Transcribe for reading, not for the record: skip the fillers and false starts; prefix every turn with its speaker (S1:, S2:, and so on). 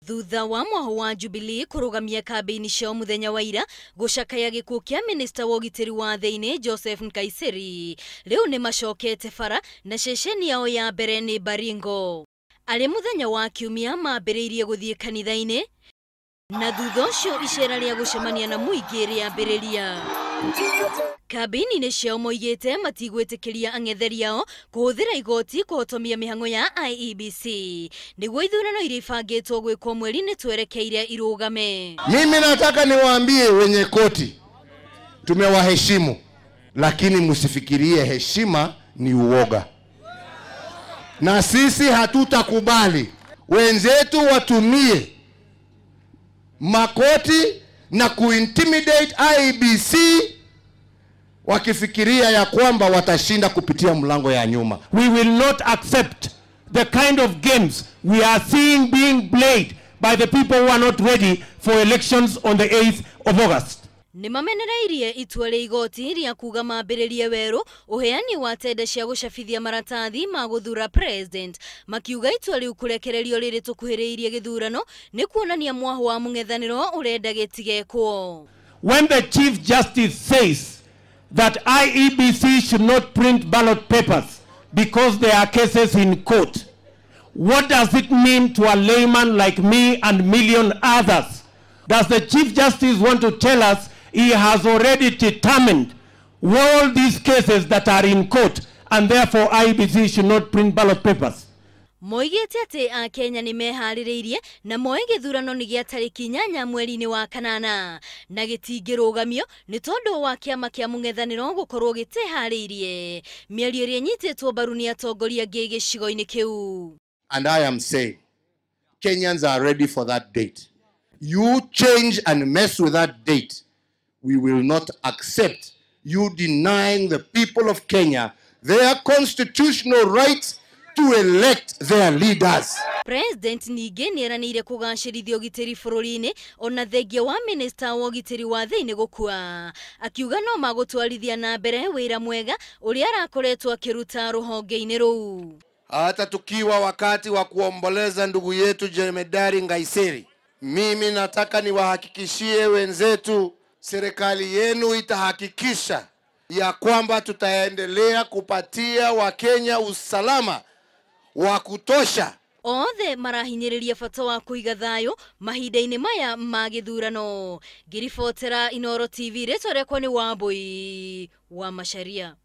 S1: Thutha wa mwaho wa Jubilee kũrũgamia kambĩini ciao mũthenya wa ira gũcakaya gĩkuũ kĩa minista wa ũgitĩri wa thĩinĩ Joseph Nkaissery, rĩu nĩ macokete bara na ceceni yao ya mbere nĩ Baringo. Arĩ mũthenya wa kiumia mambĩrĩirie gũthiĩ kanitha-inĩ na thutha ũcio icera rĩa gũcemania na mũingĩ rĩambĩrĩria. Kambĩini-inĩ ciao moigĩte matigwĩtĩkĩria ang'etheri ao kũhũthĩra igoti kũhotomia mĩhang'o ya IEBC nĩguo ithurano iria ibangĩtwo gwĩkwo mweri-inĩ twerekeire irũgame.
S2: Mimi nataka niwaambie wenye koti, tumewaheshimu, lakini msifikirie heshima ni uoga. Na sisi hatutakubali wenzetu watumie makoti na kuintimidate IEBC wakifikiria ya kwamba watashinda kupitia mlango ya nyuma.
S3: We will not accept the kind of games we are seeing being played by the people who are not ready for elections on the 8th of August.
S1: Nĩ mamenereirie itua rĩa igoti rĩa kuga mambĩrĩrie werũ ũheani wa tenda cia gũcabithia maratathi ma gũthura president, makiuga itua rĩu kũrekererio rĩrĩ tũkuhĩrĩirie gĩthurano nĩ kuonania mwaho wa mũng'ethanĩro ũrenda gĩtigekwo.
S3: When the Chief Justice says that IEBC should not print ballot papers because there are cases in court, what does it mean to a layman like me and million others? Does the Chief Justice want to tell us he has already determined all these cases that are in court and therefore IEBC should not print ballot papers?
S1: Moigĩte atĩ Akenya nĩ meharĩrĩirie na moe gĩthurano nĩ gĩa tarĩki 8 mweri-inĩ wa kanana na gĩtingĩrũgamio nĩ tondũ wa kĩama kĩa mũng'ethanĩro gũkorwo gĩteharĩirie. Mĩario ĩrĩa ĩnyitĩtwo mbaru nĩ atongoria angĩ gĩcigo-inĩ kĩu.
S2: And I am saying Kenyans are ready for that date. You change and mess with that date, we will not accept you denying the people of Kenya their constitutional rights to elect their leaders.
S1: President ningĩ nĩeranĩire kũgacĩrithia ũgitĩri bũrũri-inĩ ona thengia wa minista wa ũgitĩri wa thĩinĩ gũkua, akiuga no magũtwarithia na mbere wĩra mwega ũrĩa arakoretwo akĩruta rũhonge-inĩ rũu.
S2: Hata tukiwa wakati wa kuomboleza ndugu yetu Jemedari Nkaissery, mimi nataka niwahakikishie wenzetu, serikali yenu itahakikisha ya kwamba tutaendelea kupatia Wakenya usalama wa kutosha.
S1: Othe marahinyĩrĩria bata wa kũiga thayũ mahinda-inĩ maya ma gĩthurano. Ngĩribotera Inooro TV, rĩtwa rĩakwa nĩ Wambui wa Macharia.